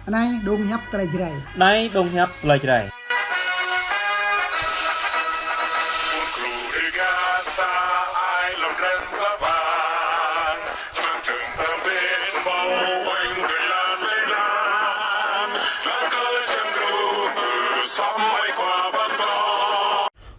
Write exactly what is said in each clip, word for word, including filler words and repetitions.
Anai dong hiăp tơlơi Jrai. Anai dong hiăp tơlơi Jrai.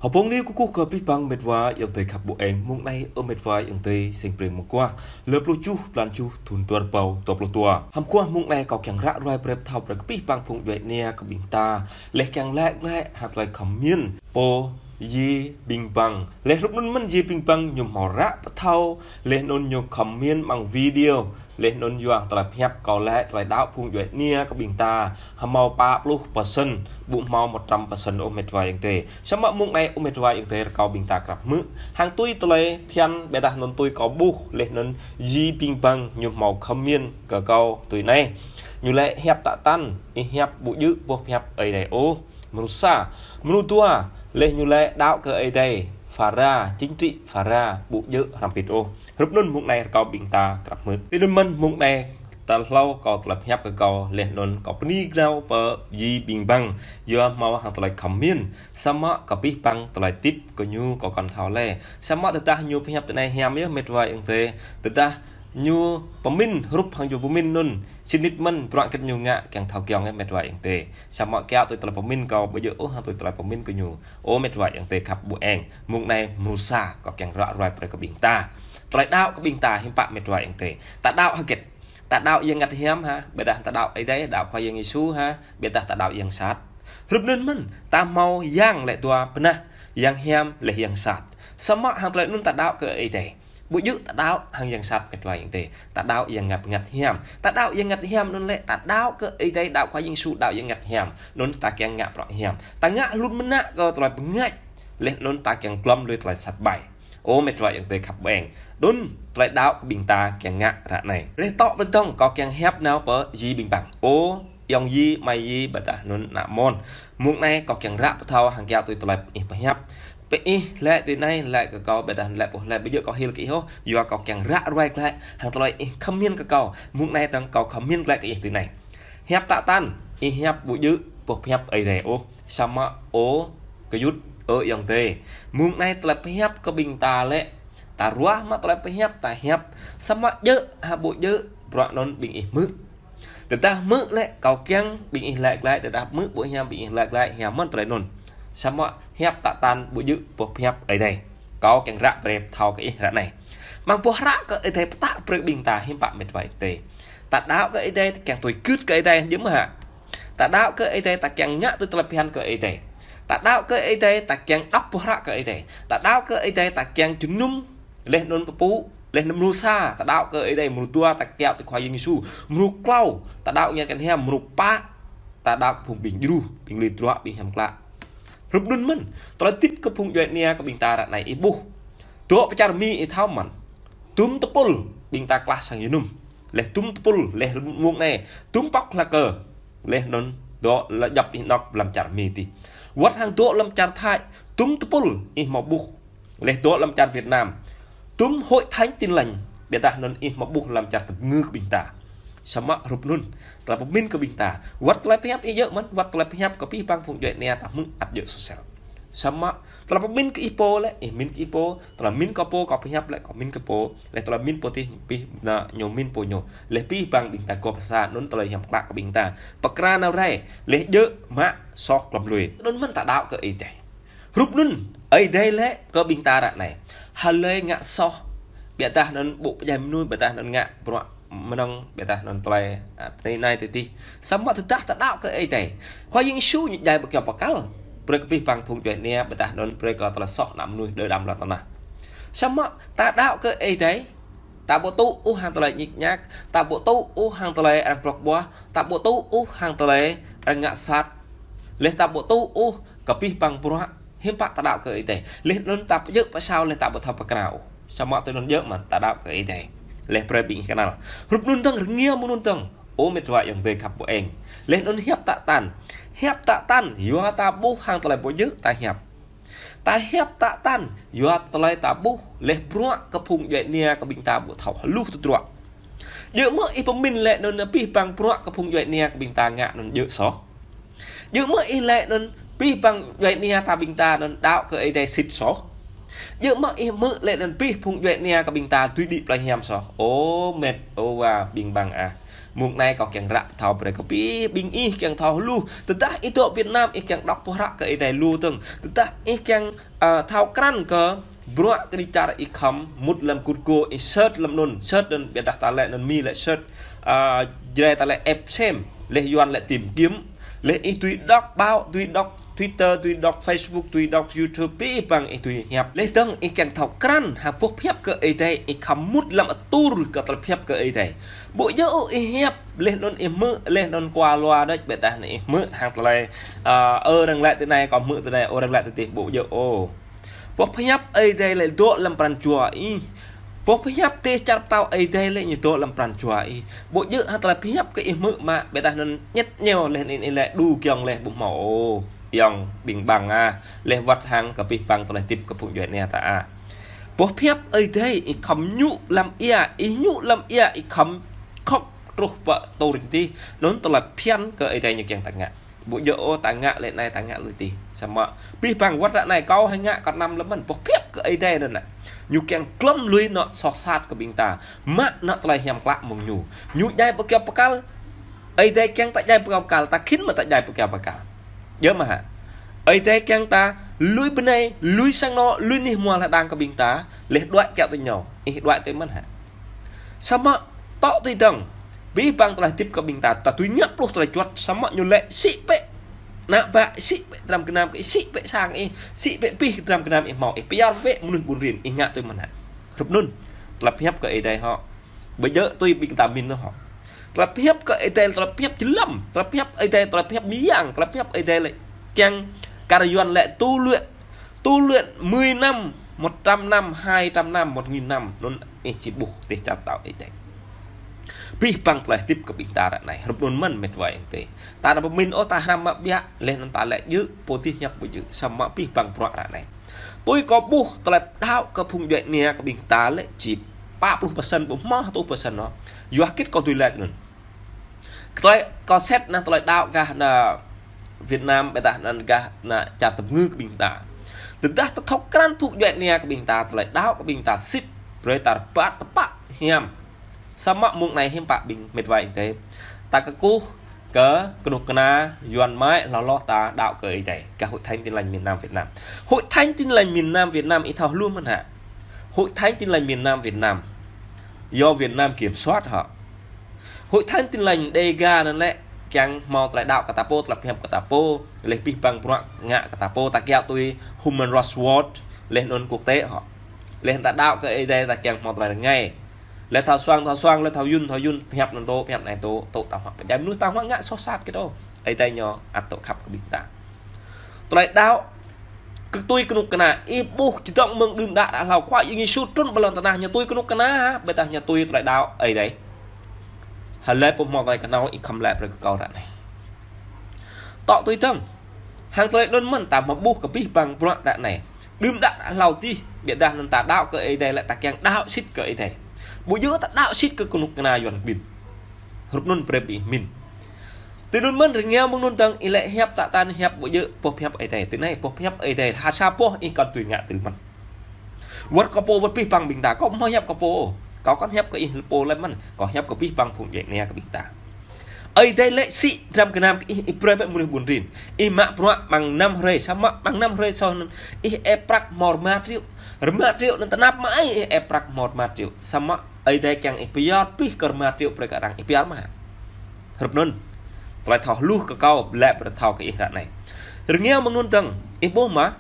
Hơbông ni kơkuh kơ abih bang met wa ayŏng adơi khăp ƀu eng. Mông anai ơ met wa ayŏng adơi sing pring mơguah, lơ pluh tơjuh, blan tơjuh, thun dua rơbâo dua pluh dua. Hăm guah mông anai kâo kiăng ră ruai brơi pơthâo brơi kơ abih bang phung djuai ania kơ ƀing ta. Laih kiăng laĭ glaĭ hăng tơlơi khăm min pô Yi Bing Bang. Laih hrup anŭn mơ̆n Yi Bing Bang ñu hmâo ră pơthâo. Laih anŭn ñu khăm min amăng video. Laih anŭn yua tơlơi pơhiăp kâo laĭ tơlơi đaŏ phung djuai ania kơ ƀing ta hmâo pă pluh persen, ƀu hmâo một trăm persen ôh met wa ayŏng adơi. Samơ̆ mông anai ơ met wa ayŏng adơi rơkâo ƀing ta krăp hmư̆. Hăng tui tơlơi phiăn ƀiădah anŭn tui kâo ƀuh laih anŭn Yi Bing Bang ñu hmâo khăm min kơ kâo tui anai. Ñu laĭ hiăp tă tăn, ih hiăp ƀu djơ̆ boh pơhiăp Ơi Adai ôh. Mrô sa, mrô dua, laih ñu laĭ đaŏ kơ Ơi Adai, phara, chính trị phara, ƀu djơ̆ hrăm pit ôh. Hrup anŭn mông anai rơkâo ƀing ta krăp hmư̆. Tui anŭn mơ̆n mông anai, tal hlâo kâo tơlơi pơhiăp kơ kâo, laih anŭn kâo bơni kơnao pơ Yi Bing Bang, yua hmâo hăng tơlơi khăm min, samơ̆ kơ abih bang tơlơi tip kơ ñu kâo kăn thâo lĕ. Samơ̆ tơdah ñu pơhiăp tui anai hiam yơh met wa ayŏng adơi, tơdah ñu pơmin hrup hăng ñu pơmin anŭn, sĭt nik mơ̆n bruă hơget ñu ngă kiăng thâo kiăng yơh met wa ayŏng adơi. Samơ̆ kiaŏ tui tơlơi pơmin kâo ƀu djơ̆ ôh hăng tui tơlơi pơmin kơ ñu. Ơ met wa ayŏng adơi khăp ƀu eng. Mông anai mrô sa kâo kiăng ră ruai brơi kơ ƀing ta. Tơlơi đaŏ kơ ƀing ta hiư̆m pă met wa ayŏng adơi. Ta đaŏ hơget? Ta đaŏ Yang Bơngăt Hiam hă? Ƀiădah ta đaŏ Ơi Adai, đaŏ Khua Yang Yêsu hă? Ƀiădah ta đaŏ yang sat? Hrup anŭn mơ̆n, ta hmâo yang lĕ dua bơnah, yang hiam laih yang sat. Samơ̆ hăng tơlơi anŭn ta đaŏ kơ Ơi Adai. Ƀu djơ̆ ta đaŏ hăng yang sat met wa ayŏng adơi. Ta đaŏ Yang Bơngăt Hiam. Ta đaŏ Yang Bơngăt Hiam anŭn lĕ ta đaŏ kơ Ơi Adai, đaŏ Khua Yang Yêsu, đaŏ Yang Bơngăt Hiam. Anŭn ta kiăng ngă bruă hiam. Ta ngă hlŭn mơnă kơ tơlơi bơngač. Laih anŭn ta kiăng glŏm lui tơlơi sat ƀai. Ơ met wa ayŏng adơi khăp ƀu eng. Anŭn tơlơi đaŏ kơ ƀing ta kiăng ngă ră anai. Rơh tŏ pơdơ̆ng kâo kiăng hiăp nao pơ Yi Bing Bang. Ơ ayŏng Yi, amai Yi, ƀiădah anŭn ană mon. Mông anai kâo kiăng ră pơthâo hăng kiaŏ tui tơlơi ih pơhiăp. Pơ ih laĭ tui anai, laĭ kơ kâo ƀiădah laĭ pô laĭ ƀu djơ̆ kâo hil kơ ih ôh, yua kâo kiăng ră ruai glaĭ hăng tơlơi ih khăm min kơ kâo. Mông anai tơ̆ng kâo khăm min glaĭ kơ ih tui anai. Hiăp tă tăn, ih hiăp ƀu djơ̆ boh pơhiăp Ơi Adai ôh. Samơ̆ ơ gơyut, ơ ayŏng adơi. Mông anai tơlơi pơhiăp kơ ƀing ta lĕ. Ta ruah mă tơlơi pơhiăp ta hiăp. Samơ̆ djơ̆ hă ƀu djơ̆ bruă anŭn ƀing ih hmư̆. Tơdah hmư̆ lĕ kâo kiăng ƀing ih laĭ glaĭ, tơdah hmư̆ ƀu hiam ƀing ih laĭ glaĭ, hiam mơ̆n tơlơi anŭn. Samơ̆ hiăp tă tăn ƀu djơ̆ boh pơhiăp Ơi Adai. Kâo kiăng ră brơi pơthâo kơ ih ră anai. Mơ̆ng boh hră kơ Ơi Adai pơtă brơi ƀing ta hiư̆m pă met wa ayŏng adơi. Ta đaŏ kơ Ơi Adai, ta kiăng tui gưt kơ Ơi Adai, jơ̆ mơ̆ hă? Ta đaŏ kơ Ơi Adai, ta kiăng ngă tui tơlơi phiăn kơ Ơi Adai. Ta đaŏ kơ Ơi Adai, ta kiăng đŏk boh hră kơ Ơi Adai. Ta đaŏ kơ Ơi Adai, ta kiăng jơnum laih anŭn pơpŭ, laih anŭn mrô sa, ta đaŏ kơ Ơi Adai, mrô dua, ta kiaŏ tui Khua Yang Yêsu, mrô klâo, ta đaŏ Yang Bơngăt Hiam, mrô pă, ta đaŏ kơ phung ƀing djru, ƀing lui druă, ƀing hiam klă. Hrup anŭn mơ̆n, tơlơi tip kơ phung djuai ania kơ ƀing ta ră anai ih ƀuh. Dŏ pơ čar Mi ih thâo mơ̆n. Dŭm tơpul ƀing ta klah sang jơnum. Laih dŭm tơpul, laih mông anai, dŭm pŏk hla kơ. Laih anŭn dŏ lơ djŏp ih nŏk lăm čar Mi tih. Wơ̆t hăng dŏ lăm čar Thái, dŭm tơpul ih hmâo ƀuh. Laih dŏ lăm čar Việt Nam. Dŭm Hội Thánh Tin Lành, ƀiădah anŭn ih hmâo ƀuh lăm čar tơpơngư kơ ƀing ta. Samơ̆ hrup anŭn, tơlơi pơmin kơ ƀing ta. Wơ̆t tơlơi pơhiăp ih djơ̆ mơ̆n, wơ̆t tơlơi pơhiăp kơ abih bang phung djuai ania ta hmư̆ ăt djơ̆ sosel. Samơ̆ tơlơi pơmin kơ ih pô lĕ, ih min kơ ih pô, tơlơi min kơ pô, kâo pơhiăp lĕ, kâo min kơ pô, laih tơlơi min pô tih, abih bang ñu min pô ñu. Laih abih bang ƀing ta gŏp sa, anŭn tơlơi hiam klă kơ ƀing ta. Pơkra nao rai, laih djơ̆ mă soh glŏm lui. Anŭn mơ̆n ta đaŏ kơ Ơi Adai. Hrup anŭn, Ơi Adai lĕ kơ ƀing ta ră anai. Hlơi ngă soh, ƀiădah anŭn ƀu pơdjai mơnuih, ƀiădah anŭn ngă bruă mơnơ̆ng, ƀiădah anŭn tơlơi, a, tơlơi anai tơlơi adih. Samơ̆ tơdah ta đaŏ kơ Ơi Adai. Khua Yang Yêsu ñu djai ƀơi kơyâo pơkăl. Brơi kơ abih bang phung djuai ania, ƀiădah anŭn brơi kơ tơlơi soh ană mơnuih đơ đam lŏn tơnah. Samơ̆ ta đaŏ kơ Ơi Adai. Ta ƀu tŭ ôh hăng tơlơi ñik ñak, ta ƀu tŭ ôh hăng tơlơi arăng blŏk ƀuah, ta ƀu tŭ ôh hăng tơlơi arăng ngă sat. Laih ta ƀu tŭ ôh kơ abih bang bruă, hiư̆m pă ta đaŏ kơ Ơi Adai. Laih anŭn ta pơjơ̆ pơsao laih ta ƀu thâo pơkra ôh. Samơ̆ tui anŭn djơ̆ mơ̆n ta đaŏ kơ Ơi Adai. Laih brơi ƀing ih kơnăl. Hrup anŭn dơ̆ng rơngiă mơ̆ng anŭn dơ̆ng. Ơ met wa ayŏng adơi khăp ƀu eng. Laih anŭn hiăp tă tăn. Hiăp tă tăn, yua ta ƀuh hăng tơlơi ƀu djơ̆ ta hiăp. Ta hiăp tă tăn, yua tơlơi ta ƀuh, laih bruă kơ phung djuai ania kơ ƀing ta ƀu thâo hluh tơdruă. Djơ̆ mơ̆ ih pơmĭn lĕ anŭn abih bang bruă kơ phung djuai ania kơ ƀing ta ngă anŭn djơ̆ soh. Djơ̆ mơ̆ ih lĕ anŭn abih bang djuai ania ta ƀing ta anŭn đaŏ kơ Ơi Adai sĭt soh. Djơ̆ mơ̆ ih hmư̆ lĕ anŭn abih phung djuai ania kơ ƀing ta tui đĭ plơi hiam soh. Ơ met, ơ wa ƀing bang ah. Mông anai kâo kiăng ră thâo brơi kơ abih ƀing ih kiăng thâo hluh. Tơdah ih dŏ Việt Nam ih kiăng đŏk pơhră kơ Ơi Adai lu dơ̆ng. Tơdah ih kiăng, ơ, thâo krăn kơ bruă kơđi čar ih khŏm mŭt lăm Google ih search lăm anŭn, search anŭn ƀiădah ta lĕ anŭn Mi lĕ search, ơ, Jrai ta lĕ ép xem, leh Yuan lĕ tìm kiếm, leh ih tui đŏk báo, tui đŏk Twitter, tui đŏk Facebook, tui đŏk YouTube, abih bang ih tui hiăp. Leh dơ̆ng ih kiăng thâo krăn, hăng boh pơhiăp kơ Ơi Adai, ih khŏm mŭt lăm atur kơ tơlơi pơhiăp kơ Ơi Adai. Ƀu djơ̆ ôh ih hiăp, leh anŭn ih hmư̆, leh anŭn kua lua đôč, ƀiădah anŭn ih hmư̆, hăng tơlơi, ơ, ơ, arăng lĕ tui anai, kâo hmư̆ tui anai, ơ, arăng lĕ tui adih, ƀu djơ̆ ôh. Boh pơhiăp Ơi Adai lĕ dŏ lăm pran jua ih. Boh pơhiăp dêh čar pơtao Ơi Adai lĕ ñu dŏ lăm pran jua ih. Ƀu djơ̆ hăng tơlơi pơhiăp kơ ih hmư̆ mă, ƀiădah anŭn ñĕt ñeo leh anŭn ih lĕ đu giŏng leh ƀu hmâo ôh. Ayŏng ƀing bang ah, leh wơ̆t hăng kơ abih bang tơlơi hơdip kơ phung djuai ania ta ah. Boh pơhiăp Ơi Adai ih khŏm ñu lăm ia, ih ñu lăm ia ih khŏm khŏk truh pơ atur tih. Anŭn tơlơi phiăn kơ Ơi Adai ñu kiăng ta ngă. Ƀu djơ̆ ôh ta ngă lĕ anai ta ngă lui tih. Samơ̆ abih bang wơ̆t ră anai kâo hăng ngă kơ năm lăm mơ̆n. Boh pơhiăp kơ Ơi Adai anŭn ah. Ñu kiăng glŏm lui anŏ soh sat kơ ƀing ta. Mă anŏ tơlơi hiam klă mơ̆ng ñu. Ñu djai pơkiaŏ pơkăl. Ơi Adai kiăng ta djai pơkiaŏ pơkăl, ta khĭn mơ̆ ta djai pơkiaŏ pơkăl. Djơ̆ mơ̆ hă? Ơi Adai kiăng ta lui bơnai, lui sang anŏ, lui anih hmua hơđang kơ ƀing ta, leh đuaĭ kiaŏ tui ñu, ih đuaĭ tui mơ̆n hă? Samơ̆ tŏ tui dơ̆ng, abih bang tơlơi hơdip kơ ƀing ta, ta tui ngă pluh tơlơi juăt, samơ̆ ñu lĕ sĭ bĕ. Ană bă, sĭ bĕ dram gơnam kơ ih, sĭ bĕ sang ih, sĭ bĕ abih dram gơnam ih hmâo, ih pơyơr bĕ mơnuih ƀun rin, ih ngă tui mơ̆n hă? Hrup anŭn, tơlơi pơhiăp kơ Ơi Adai hŏ. Ƀu djơ̆ tui ƀing ta mĭn anŭn hŏ. Tơlơi pơhiăp kơ Ơi Adai, tơlơi pơhiăp jơlăm, tơlơi pơhiăp Ơi Adai, tơlơi pơhiăp mơyang, tơlơi pơhiăp Ơi Adai lĕ kiăng kar Yuan lĕ tu luyện, tu luyện mười năm, một trăm năm, hai trăm năm, một nghìn năm, anŭn ih či ƀuh dêh čar pơtao Ơi Adai. Abih bang tơlơi hơdip kơ ƀing ta ră anai, hrup anŭn mơ̆n met wa ayŏng adơi. Ta anăm pơmĭn ôh ta hrăm mă biă, leh anŭn ta lĕ djơ̆, pô dih hiăp ƀu djơ̆, samơ̆ abih bang bruă ră anai. Tui kâo ƀuh tơlơi đaŏ kơ phung djuai ania kơ ƀing ta lĕ či pă pluh persen, ƀu hmâo hơtuh persen ôh. Yua hơget kâo tui laĭ anŭn. Tơlơi kâo sĕt anai tơlơi đaŏ gah anai Việt Nam, ƀiădah anŭn gah anai čar tơpơngư kơ ƀing ta. Tơdah ta thâo krăn phung djuai ania kơ ƀing ta, tơlơi đaŏ kơ ƀing ta sĭt, brơi ta rơbat tơpă hiam. Samơ̆ mông anai hiư̆m pă ƀing met wa ayŏng adơi. Ta kơkuh kơ kơnuk kơna Yuan mơ̆ hloh hloh ta đaŏ kơ Ơi Adai. Gah Hội Thánh Tin Lành miền Nam Việt Nam. Hội Thánh Tin Lành miền Nam Việt Nam ih thâo hluh mơ̆n hă? Hội Thánh Tin Lành miền Nam Việt Nam do Việt Nam kiểm soát hŏ. Hội Thánh Tin Lành Đêga anŭn lĕ kiăng hmâo tơlơi đaŏ kơ ta pô, tơlơi pơhiăp kơ ta pô, leh abih bang bruă ngă kơ ta pô, ta kiaŏ tui Human Rights Watch, leh anŭn quốc tế hŏ. Leh ta đaŏ kơ Ơi Adai ta kiăng hmâo tơlơi rơngai. Leh thâo suang, thâo suang, leh thâo yŭn, thâo yŭn, pơhiăp anŭn tŭ, pơhiăp anai tŭ, tŭ ta huă pơjai mơnuih ta huă ngă soh sat kơ tŭ. Ơi Adai ñu ăt dŏ khăp kơ ƀing ta. Tơlơi đaŏ, kơ tui kơnuk kơna, ih ƀuh čơdơ̆ng mơ̆ng đưm đă đă hlâo, Khua Yang Yêsu trŭn pơ lŏn tơnah, ñu tui kơnuk kơna, ƀiădah ñu tui tơlơi đaŏ Ơi Adai. Hlơi pô hmâo tơlơi kơnâo ih khŏm laĭ brơi kơ kâo ră anai. Tŏ tui dơ̆ng. Hăng tơlơi anŭn mơ̆n ta hmâo ƀuh kơ abih bang bruă ră anai. Đưm đă đă hlâo dih, ƀiădah anŭn ta đaŏ kơ Ơi Adai lĕ ta kiăng đaŏ sĭt kơ Ơi Adai. Ƀu djơ̆ ta đaŏ sĭt kơ kơnuk kơna Yuan ƀĭn. Hrup anŭn brơi ƀing ih mĭn. Tui anŭn mơ̆n rơngiao mơ̆ng anŭn dơ̆ng ih lĕ hiăp ta tăn hiăp ƀu djơ̆ boh pơhiăp Ơi Adai. Tui anai boh pơhiăp Ơi Adai ha sa boh ih kăn tui ngă tui mơ̆n. Wơ̆t kơ pô wơ̆t abih bang ƀing ta, kâo ƀu hmâo hiăp kơ pô. Kâo kăn hiăp kơ ih pô lơi mơ̆n. Kâo hiăp kơ abih bang phung djuai ania kơ ƀing ta. Ơi Adai lĕ sĭ dram gơnam kơ ih, ih brơi bĕ mơnuih ƀun rin. Ih mă bruă amăng năm hrơi, samơ̆ amăng năm hrơi soh anŭn ih ĕp prăk hmâo rơma triệu. Rơma triệu anŭn tơnap mă ai ih ĕp prăk hmâo rơma triệu. Samơ̆ Ơi Adai kiăng ih pơyơr abih kơ rơma triệu brơi kơ arăng ih pơyơr mơ̆ hă? Hrup anŭn. Tơlơi thâo hluh kơ kâo, laĭ brơi thâo kơ ih ră anai. Rơngiao mơ̆ng anŭn dơ̆ng, ih ƀuh mơ̆?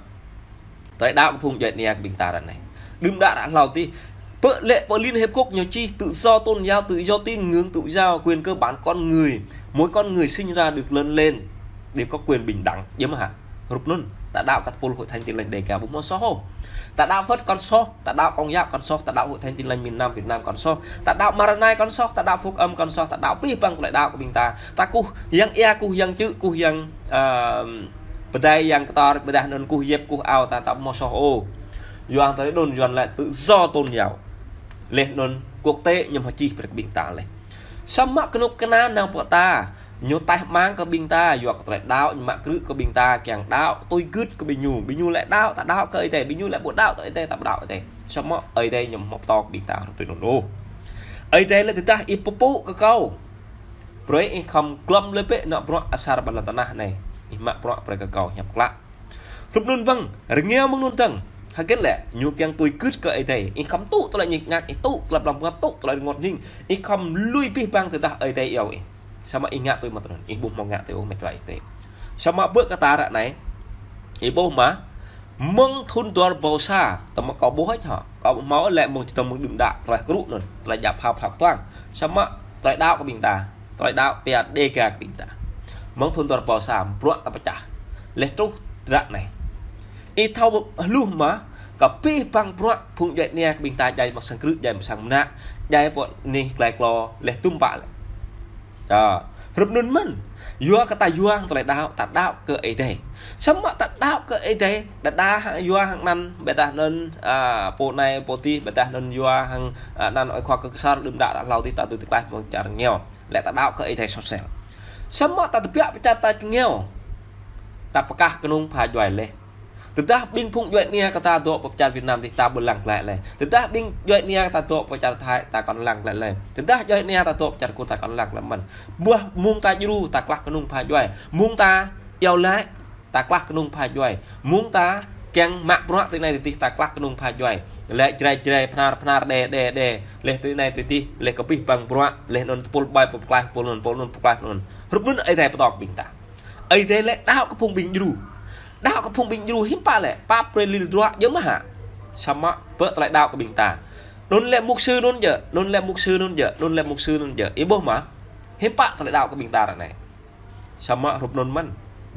Tơlơi đaŏ kơ phung djuai ania kơ ƀing ta ră anai. Đưm đă đă hlâo dih. Pơ lĕ pơ Liên Hiệp Quốc ñu čih tự do tôn giáo, tự do tín ngưỡng, tự do quyền cơ bản con người. Mỗi con người sinh ra được lớn lên đều có quyền bình đẳng. Djơ̆ mơ̆ hă? Hrup anŭn, ta đaŏ kơ tơpul Hội Thánh Tin Lành Đêga ƀu hmâo soh ôh. Ta đaŏ Phật kăn soh, ta đaŏ Công giáo kăn soh, ta đaŏ Hội Thánh Tin Lành miền Nam Việt Nam kăn soh, ta đaŏ Maranatha kăn soh, ta đaŏ Phúc Âm kăn soh, ta đaŏ abih bang tơlơi đaŏ kơ ƀing ta. Ta kuh Yang Ia, kuh Yang Čư̆, kuh Yang, ơ, pơdai Yang Kơtor, ƀiădah anŭn kuh yep, kuh ao, ta, ta ƀu hmâo soh ôh. Yua hăng tơlơi anŭn Yuan lĕ tự do tôn giáo. Leh anŭn quốc tế ñu hmâo čih brơi kơ ƀing ta leh. Samơ̆ kơnuk kơna nao pơ ta, ñu taih mang kơ ƀing ta, yua kơ tơlơi đaŏ, ñu mă krư̆ kơ ƀing ta, kiăng đaŏ, tui gưt kơ ƀing ñu. Ƀing ñu lĕ đaŏ, ta đaŏ kơ Ơi Adai. Ƀing ñu lĕ ƀu đaŏ kơ Ơi Adai, ta ƀu đaŏ kơ Ơi Adai. Samơ̆ Ơi Adai ñu hmâo pơtô kơ ƀing ta hrup tui anŭn ôh. Ơi Adai lĕ tơdah ih pơpŭ kơ kâo, brơi ih khŏm glŏm lĕ bĕ anŏ bruă asar ƀơi lŏn tơnah anai. Ih mă bruă brơi kơ kâo hiăp klă. Hrup anŭn băng, rơngiao mơ̆ng anŭn dơ̆ng. Hơget lĕ, ñu kiăng tui gưt kơ Ơi Adai. Ih khŏm tŭ tơlơi ñik ñak, ih tŭ tơlơi blang bơngăt, tŭ tơlơi rơngot hning. Ih khŏm lui abih bang tơdah Ơi Adai iâu ih. Samơ̆ ih ngă tui mơ̆ tơnŭn, ih ƀu hmâo ngă tui ôh met wa ih tê. Samơ̆ bơ kơ ta ră anai, ih ƀuh mơ̆, mơ̆ng thŭn dua rơbâo sa, tơma kâo ƀuh hă, kâo ƀu hmâo lĕ mơ̆ng čơdơ̆ng mơ̆ng đưm đă, tơlơi krŭ anŭn, tơlơi djă̱ phao phao ktuang. Samơ̆ tơlơi đaŏ kơ ƀing ta, tơlơi đaŏ pia Dega kơ ƀing ta. Mơ̆ng thŭn dua rơbâo sa, bruă ta pơčah. Laih truh ră anai. Ih thâo hluh mơ̆, kơ abih bang bruă phung djuai ania kơ ƀing ta djai mă sang krư̆, djai mă sang mơnă, djai pơ anih glai klô, laih tŭm pă lĕ. Ơ, hrup anŭn mơ̆n. Yua kơ ta yua hăng tơlơi đaŏ, ta đaŏ kơ Ơi Adai. Samơ̆ ta đaŏ kơ Ơi Adai, đa đa hăng yua hăng anăn, ƀôdah anŭn, a, pô anai, pô adih, ƀôdah anŭn yua hăng, a, anăn ơi khua kơ kơsar đưm đă ră hlâo adih ta tui tơklaih mơ̆ng čar rơngiao. Lĕ ta đaŏ kơ Ơi Adai soh sel. Samơ̆ ta tơbiă pơ čar ta rơngiao. Ta pơkah kơnung pha djuai laih. Tơdah ƀing phung djuai ania kơ ta dŏ pơ čar Việt Nam adih ta ƀu lăng glaĭ lĕ. Tơdah ƀing djuai ania kơ ta dŏ pơ čar Thái ta kŏn lăng glaĭ lĕ. Tơdah djuai ania ta dŏ pơ čar Kur ta kŏn lăng glaĭ mơ̆n. Ƀuh mơ̆ng ta djru ta klah kơnung pha djuai. Mơ̆ng ta iâu laĭ ta klah kơnung pha djuai. Mơ̆ng ta kiăng mă bruă tui anai tui adih ta klah kơnung pha djuai. Lĕ Jrai Jrai, Bơhnar Bơhnar, Đê Đê Đê. Laih tui anai tui adih, laih kơ abih bang bruă, laih anŭn tơpul ƀai pơklaih, tơpul anŭn, tơpul anŭn pơklaih anŭn. Hrup anŭn Ơi Adai pơtô kơ ƀing ta. Ơi Adai lĕ đaŏ kơ phung ƀing djru. Đaŏ kơ phung ƀing djru hiư̆m pă lĕ, pap brơi lil druă djơ̆ mơ̆ hă. Samơ̆ bơ tơlơi đaŏ kơ ƀing ta. Anŭn lĕ mục sư anŭn djơ̆, anŭn lĕ mục sư anŭn djơ̆, anŭn lĕ mục sư anŭn djơ̆. Ih ƀuh mơ̆? Hiư̆m pă tơlơi đaŏ kơ ƀing ta ră anai. Samơ̆ hrup anŭn mơ̆n,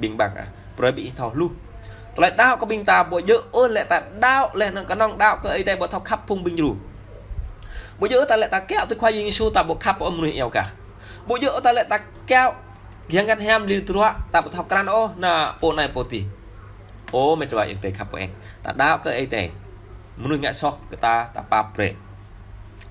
ƀing bang ah. Brơi ƀing ih thâo hluh. Tơlơi đaŏ kơ ƀing ta ƀu djơ̆ ôh lĕ ta đaŏ laih anŭn kơnơ̆ng đaŏ kơ Ơi Adai ƀu thâo khăp phung ƀing djru. Ƀu djơ̆ ôh ta lĕ ta kiaŏ tui Khua Yang Yêsu ta ƀu khăp ôh mơnuih iâu kah. Ƀu djơ̆ ôh ta lĕ ta kiaŏ giăng ngăn hiam lil druă ta ƀu thâo krăn ôh ană pô anai pô adih. Ơ met wa ih tê khăp ƀu eng. Ta đaŏ kơ Ơi Adai. Mơnuih ngă soh kơ ta, ta pap brơi.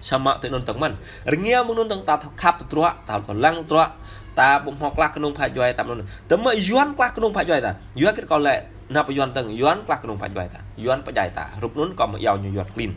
Samơ̆ tui anŭn dơ̆ng mơ̆n. Rơngiao mơ̆ng anŭn dơ̆ng ta thâo khăp tơdruă, ta thâo lăng tơdruă, ta ƀu hmâo klah kơnung pha djuai ta mơ̆ng anŭn. Tơma Yuan klah kơnung pha djuai ta. Yua hơget kâo lĕ, anăp Yuan dơ̆ng, Yuan klah kơnung pha djuai ta. Yuan pơdjai ta. Hrup anŭn kâo mơ̆ iâu ñu Yuan klin.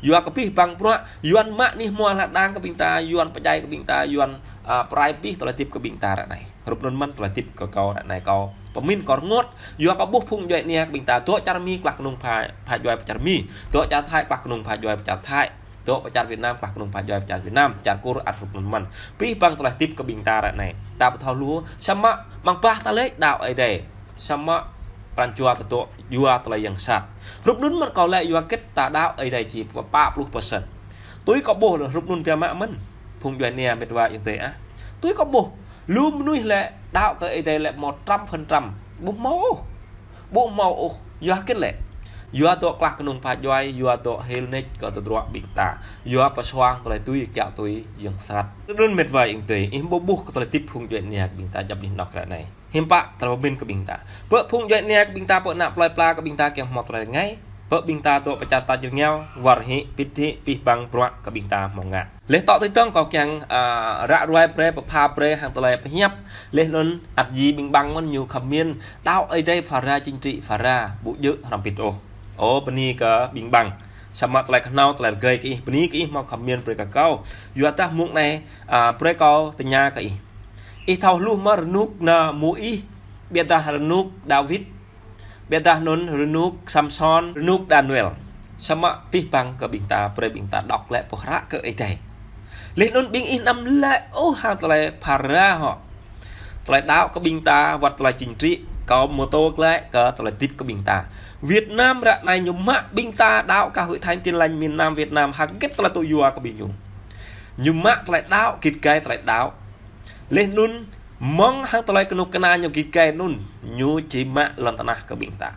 Yua kơ abih bang bruă, Yuan mă anih hmua hla đang kơ ƀing ta, Yuan pơdjai kơ ƀing ta, Yuan, a, pơrai abih tơlơi hơdip kơ ƀing ta ră anai. Hrup anŭn mơ̆n tơlơi hơdip kơ kâo ră anai kâo pơmĭn kâo rơngot. Yua kâo ƀuh phung djuai ania kơ ƀing ta dŏ čar Mi klah kơnung pha, pha djuai pơ čar Mi. Dŏ čar Thái klah kơnung pha djuai pơ čar Thái. Dŏ pơ čar Việt Nam klah kơnung pha djuai pơ čar Việt Nam. Čar Kur ăt hrup anŭn mơ̆n. Abih bang tơlơi hơdip kơ ƀing ta ră anai. Ta ƀu thâo hluh, samơ̆ mơ̆ng bah ta lĕ đaŏ Ơi Adai. Samơ̆ pran jua ta dŏ yua tơlơi yang sat. Hrup anŭn mơ̆n kâo lĕ yua hơget ta đaŏ Ơi Adai či pă pluh persen. Tui kâo ƀuh lĕ hrup anŭn biă mă mơ̆n. Phung djuai ania met wa ih tê ah. Tui kâo ƀuh. Lu mơnuih lĕ đaŏ kơ Ơi Adai lĕ một trăm phần trăm. Ƀu hmâo ôh. Ƀu hmâo ôh. Yua hơget lĕ. Yua dŏ klah kơnung pha djuai, yua dŏ hil nač kơ tơdruă ƀing ta. Yua pơsuang tơlơi tui kiaŏ tui yang sat. Tui anŭn met wa ih tê, ih ƀuh ƀuh kơ tơlơi hơdip phung djuai ania kơ ƀing ta djăp anih anŏ ră anai. Hiư̆m pă tơlơi pơmĭn kơ ƀing ta. Bơ phung djuai ania kơ ƀing ta pơ anăp plơi pla kơ ƀing ta kiăng hmâo tơlơi rơngai. Bơ ƀing ta dŏ pơ čar ta jơr rơngiao, wơr hĭ, pĭt hĭ, abih bang bruă kơ ƀing ta hmâo ngă. Laih tŏ tui tơ̆ng kâo kiăng, a, ră ruai brơi, pơpha brơi, hăng tơlơi pơhiăp. Laih anŭn ăt ji ƀing bang mơ̆n ñu khăm min, đaŏ Ơi Adai phara chính trị phara, ƀu djơ̆ hrŏm pĭt ôh. Ơ, bơni kơ ƀing bang. Samơ̆ tơlơi kơhnâo, tơlơi rơgơi kơ ih, bơni kơ ih hmâo khăm min brơi kơ kâo. Yua dah mơ̆ng anai, a, brơi kâo tơña kơ ih. Ih thâo hluh mơ̆ rơnŭk ană Môis, ƀiădah rơnŭk Dawid, ƀiădah anŭn rơnŭk Samsôn, rơnŭk Daniel. Samơ̆ abih bang kơ ƀing ta, brơi ƀing ta đŏk glaĭ pơhră kơ Ơi Adai. Laih anŭn ƀing ih anăm laĭ ôh hăng tơlơi phara hŏ. Tơlơi đaŏ kơ ƀing ta, wơ̆t tơlơi chính trị, kâo mơtô glaĭ kơ tơlơi hơdip kơ ƀing ta. Việt Nam ră anai ñu mă ƀing ta đaŏ kơ Hội Thánh Tin Lành miền Nam Việt Nam, hơget tơlơi tŭ yua kơ ƀing ñu. Ñu mă tơlơi đaŏ, git gai tơlơi đaŏ. Laih anŭn, mơ̆ng hăng tơlơi kơnuk kơna ñu git gai anŭn, ñu či mă lŏn tơnah kơ ƀing ta.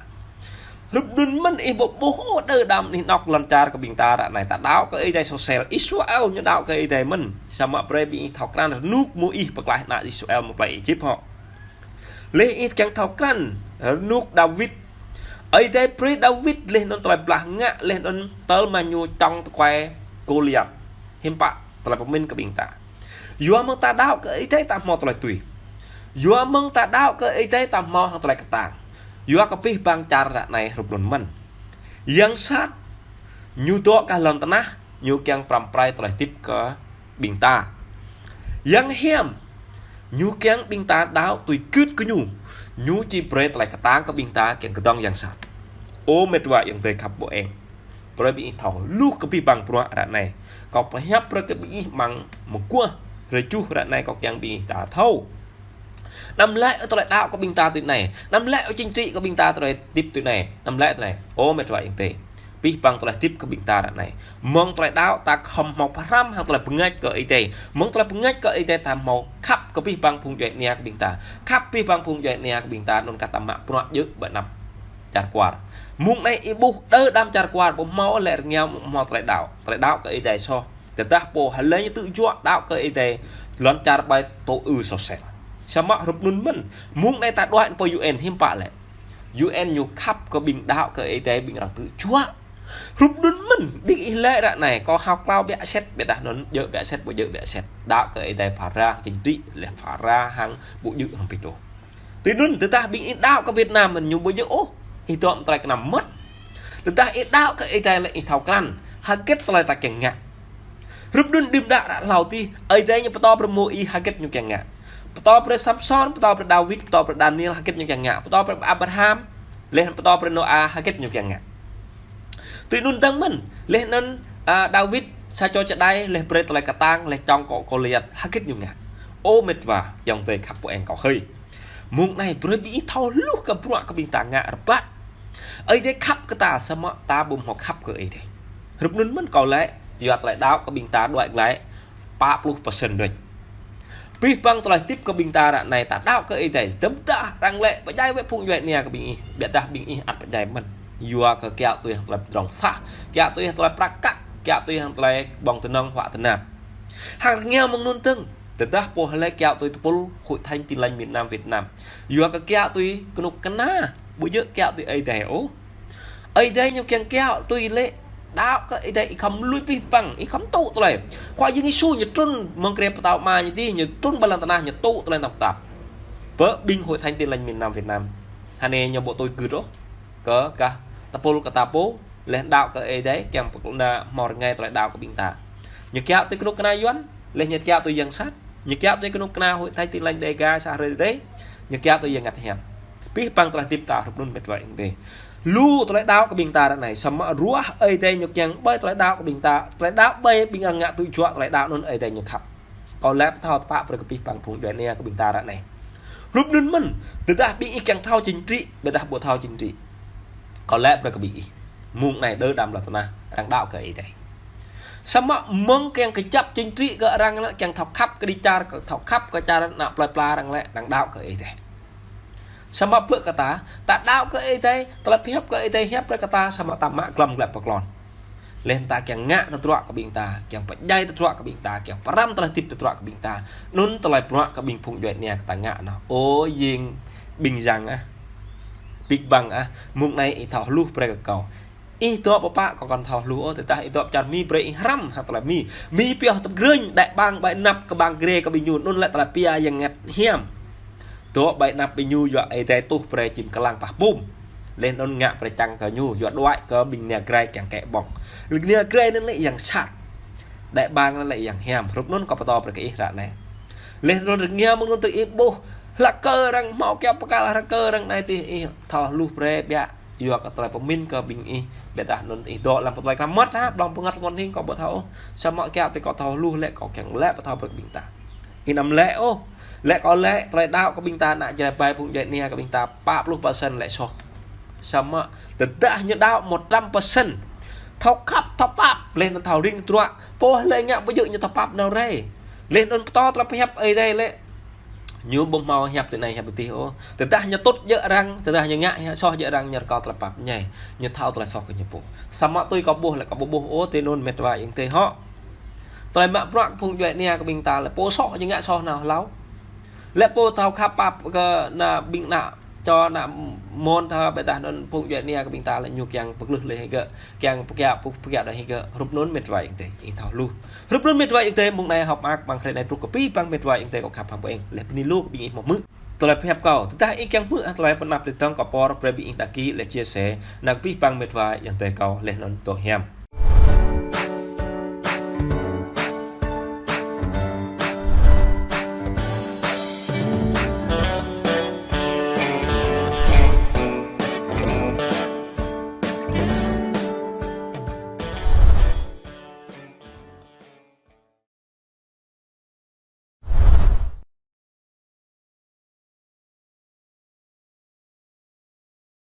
Hrup anŭn mơ̆n ih ƀuh ƀuh ôh đơ đam anih anŏ lŏn čar kơ ƀing ta ră anai ta đaŏ kơ Ơi Adai soh sel. Israel ñu đaŏ kơ Ơi Adai mơ̆n. Samơ̆ brơi ƀing ih thâo krăn rơnŭk Môis pơklaih ană Israel mơ̆ plơi Êjip hŏ. Laih ih kiăng thâo krăn rơnŭk Dawid. Ơi Adai brơi Dawid laih anŭn tơlơi blah ngă laih anŭn tơl mă ñu čŏng tơkuai Gôliat. Hiư̆m pă tơlơi pơmĭn kơ ƀing ta. Yua mơ̆ng ta đaŏ kơ Ơi Adai ta hmâo tơlơi tui. Yua mơ̆ng ta đaŏ kơ Ơi Adai ta hmâo hăng tơlơi kơtang. Yua kơ abih bang čar ră anai hrup anŭn mơ̆n. Yang sat, ñu dŏ kơ lŏn tơnah, ñu kiăng pơrăm pơrai tơlơi hơdip kơ ƀing ta. Yang hiam, ñu kiăng ƀing ta đaŏ tui gưt kơ ñu. Ñu či brơi tơlơi kơtang kơ ƀing ta kiăng kơdŏng yang sat. Ơ met wa ayŏng adơi khăp ƀô̆ eng. Brơi ƀing ih thâo hluh kơ abih bang bruă ră anai. Kâo pơhiăp brơi kơ ƀing ih mơ̆ng mơguah rơjuh ră anai kâo kiăng ƀing ih ta thâo. Anăm laĭ ôh tơlơi đaŏ kơ ƀing ta tui anai. Anăm laĭ ôh chính trị kơ ƀing ta tơlơi hơdip tui anai. Anăm laĭ tui anai. Ơ met wa ayŏng adơi. Abih bang tơlơi hơdip kơ ƀing ta ră anai. Mơ̆ng tơlơi đaŏ ta khŏm hmâo pơhrăm hăng tơlơi bơngač kơ Ơi Adai. Mơ̆ng tơlơi bơngač kơ Ơi Adai ta hmâo khăp kơ abih bang phung djuai ania kơ ƀing ta. Khăp abih bang phung djuai ania kơ ƀing ta anŭn kah ta mă bruă djơ̆ ƀơi anăp čar kwar. Mơ̆ng anai ih ƀuh đơ đam čar kwar ƀu hmâo lĕ rơngiao hmâo tơlơi đaŏ. Tơlơi đaŏ kơ Ơi Adai soh. Tơdah pô hlơi ñu tŭ juă đaŏ kơ Ơi Adai lŏn čar ƀai tŏ ư soh sel. Samơ̆ hrup anŭn mơ̆n. Mơ̆ng anai ta đuaĭ pơ U N hiư̆m pă lĕ. U N ñu khăp kơ ƀing đaŏ kơ Ơi Adai ƀing arăng tŭ juă. Hrup anŭn mơ̆n, ƀing ih lĕ ră anai, kâo hao klao ƀiă sĕt, ƀiădah anŭn djơ̆ ƀiă sĕt, ƀu djơ̆ ƀiă sĕt. Đaŏ kơ Ơi Adai phara hăng chính trị, lĕ phara hăng ƀu djơ̆ hăng pit ôh. Tui anŭn, tơdah ƀing ih đaŏ kơ Việt Nam mơ̆n ñu ƀu djơ̆ ôh, ih dŏ mơ̆ng tơlơi kơnăm mơmŏt. Tơdah ih đaŏ kơ Ơi Adai lĕ ih thâo krăn, hơget tơlơi ta kiăng ngă. Hrup anŭn đưm đă ră hlâo adih, Ơi Adai ñu pơtô brơi Môis hơget ñu kiăng ngă. Pơtô brơi Samsôn, pơtô brơi Dawid, pơtô brơi Daniel hơget ñu kiăng ngă. Pơtô brơi Abraham, lĕ pơtô brơi Nôa hơget ñu kiăng ngă. Tui anŭn dơ̆ng mơ̆n, lĕ anŭn, a, Dawid sa čô čơđai, lĕ brơi tơlơi kơtang, lĕ čŏng kơ Gôliat, hơget ñu ngă. Ơ met wa, ayŏng adơi khăp ƀô̆ eng kâo hơi. Mơ̆ng anai brơi ƀing ih thâo hluh kơ bruă kơ ƀing ta ngă rơbat. Ơi Adai khăp kơ ta samơ̆ ta ƀu hmâo khăp kơ Ơi Adai. Hrup anŭn mơ̆n kâo laĭ, yua tơlơi đaŏ kơ ƀing ta đuaĭ glaĭ pă pluh persen đôč. Abih bang tơlơi hơdip kơ ƀing ta ră anai ta đaŏ kơ Ơi Adai. Tơdah arăng lĕ pơdjai wơ̆t phung djuai ania kơ ƀing ih, ƀiădah ƀing ih ăt pơdjai mơ̆n. Yua kơ kiaŏ tui hăng tơlơi pơdrŏng sah, kiaŏ tui hăng tơlơi prăk kăk, kiaŏ tui hăng tơlơi ƀơ̆ng tơnŏng huă tơnap. Hăng rơngiao mơ̆ng anŭn dơ̆ng, tơdah pô hlơi kiaŏ tui tơpul Hội Thánh Tin Lành miền Nam Việt Nam. Yua kơ kiaŏ tui kơnuk kơna, ƀu djơ̆ kiaŏ tui Ơi Adai ôh. Ơi Adai ñu kiăng kiaŏ tui lĕ đaŏ kơ Ơi Adai ih khŏm lui abih bang, ih khŏm tŭ tơlơi. Khua Yang Yêsu ñu trŭn mơ̆ng grê pơtao Ama ñu adih, ñu trŭn ƀơi lŏn tơnah ñu tŭ tơlơi tơnap tap. Bơ ƀing Hội Thánh Tin Lành miền Nam Việt Nam. Hơnê ñu ƀu tui gưt ôh. Kơ kah tơpul kơ ta pô, lĕ đaŏ kơ Ơi Adai, kiăng pơkơna hmâo rơngai tơlơi đaŏ kơ ƀing ta. Ñu kiaŏ tui kơnuk kơna Yuan, lĕ ñu kiaŏ tui yang sat. Ñu kiaŏ tui kơnuk kơna Hội Thánh Tin Lành Đêga sa hrơi tơdơi, ñu kiaŏ tui yang ngăt hiam. Abih bang tơlơi hơdip ta hrup anŭn met wa ayŏng adơi. Lu tơlơi đaŏ kơ ƀing ta ră anai, samơ̆ ruah Ơi Adai ñu kiăng ƀơi tơlơi đaŏ kơ ƀing ta, tơlơi đaŏ ƀơi ƀing arăng ngă tŭ juă tơlơi đaŏ anŭn Ơi Adai ñu khăp. Kâo laĭ pơthâo tơpă brơi kơ abih bang phung djuai ania kơ ƀing ta ră anai. Hrup anŭn mơ̆n, tơdah ƀing ih kiăng thâo chính trị, ƀiădah ƀu thâo chính trị. Kâo laĭ brơi kơ ƀing ih. Mơ̆ng anai đơ đam lŏn tơnah, arăng đaŏ kơ Ơi Adai. Samơ̆ mơ̆ng kiăng kơjăp chính trị kơ arăng lĕ, kiăng thâo khăp kơđi čar, kơ thâo khăp kơ čar ană plơi pla arăng lĕ, arăng đaŏ kơ Ơi Adai. Samơ̆ ƀơi kơ ta, ta đaŏ kơ Ơi Adai, tơlơi pơhiăp kơ Ơi Adai hiăp brơi kơ ta, samơ̆ ta mă glŏm glĕ pơklon. Lĕ ta kiăng ngă tơdruă kơ ƀing ta, kiăng pơdjai tơdruă kơ ƀing ta, kiăng pơrăm tơlơi hơdip tơdruă kơ ƀing ta. Anŭn tơlơi bruă kơ ƀing phung djuai ania kơ ta ngă anŭn. Ơ jing ƀing yang ah. Big Bang ah, mơ̆ng anai ih thâo hluh brơi kơ kâo. Ih dŏ pơpă kâo kăn thâo hluh ôh, tơdah ih dŏ pơ čar Mi brơi ih hrăm hăng tơlơi Mi. Mi pioh tơgrơñ, đại bang ƀơi anăp kơ bang grê kơ ƀing ñu, anŭn lĕ tơlơi pia yang ngăt hiam. Dŏ ƀơi anăp ƀing ñu yua Ơi Adai tuh brơi čim kơlang pah pum. Lĕ anŭn ngă brơi čang kơ ñu, yua đuaĭ kơ ƀing nia grai kiăng kĕ ƀơ̆ng. Nia grai anŭn lĕ yang sat. Đại bang anŭn lĕ yang hiam, hrup anŭn kâo pơtô brơi kơ ih ră anai. Lĕ anŭn rơngiao mơ̆ng anŭn tơ ih ƀuh. Hlăk kơ arăng hmâo kiaŏ pơkăl, hlăk kơ arăng anai tih ih thâo hluh brơi biă. Yua kơ tơlơi pơmĭn kơ ƀing ih, ƀiădah anŭn ih dŏ lăm tơlơi kơnăm mơmŏt hă, blŏng pơngăt ngôn hing kâo ƀu thâo ôh. Samơ̆ kiaŏ tui kâo thâo hluh lĕ kâo kiăng laĭ pơthâo brơi kơ ƀing ta. Ih anăm laĭ ôh, lĕ kâo laĭ tơlơi đaŏ kơ ƀing ta, ană Jrai ƀai phung djuai ania kơ ƀing ta, pă pluh persen lĕ soh. Samơ̆ tơdah ñu đaŏ một trăm persen. Thâo khăp, thâo pap, lĕ anŭn thâo ring tơdruă, pô hlơi ngă ƀu djơ̆ ñu thâo pap nao rai. Lĕ anŭn pơtô tơlơi pơhiăp Ơi Adai lĕ. Ñu ƀu hmâo hiăp tui anai hiăp tui adih ôh. Tơdah ñu tŭt djơ̆ arăng, tơdah ñu ngă hiăp soh djơ̆ arăng, ñu rơkâo tơlơi pap ñai. Ñu thâo tơlơi soh kơ ñu pô. Samơ̆ tui kâo ƀuh lĕ kâo ƀu ƀuh ôh, tui anŭn met wa ayŏng adơi hŏ. Tơlơi mă bruă kơ phung djuai ania kơ ƀing ta lĕ pô soh ñu ngă soh nao hlâo. Lĕ pô thâo khăp pap kơ ană ƀing ană Čô ană mơ̆n tha ƀiădah anŭn phung djuai ania kơ ƀing ta lĕ ñu kiăng pơglưh lĕ hĭ gơ̆, kiăng pơkiaŏ, pơkiaŏ đôč hĭ gơ̆, hrup anŭn mĕt wa ayŏng adơi, ih thâo hluh. Hrup anŭn mĕt wa ayŏng adơi, mơ̆ng anai hơ̆k mơak ƀăng hrơi anai truh kơ abih bang mĕt wa ayŏng adơi kâo khăp hăng ƀing ih, lĕ bơni lu kơ ƀing ih hmâo hmư̆ tơlơi pơhiăp kâo. Tơdah ih kiăng hmư̆ tơlơi pơanăp tơdang kâo pơr brơi ƀing ih đăng ký lĕ chia sẻ, nao kơ abih bang mĕt wa ayŏng adơi kâo lĕ anŭn tŏ hiam.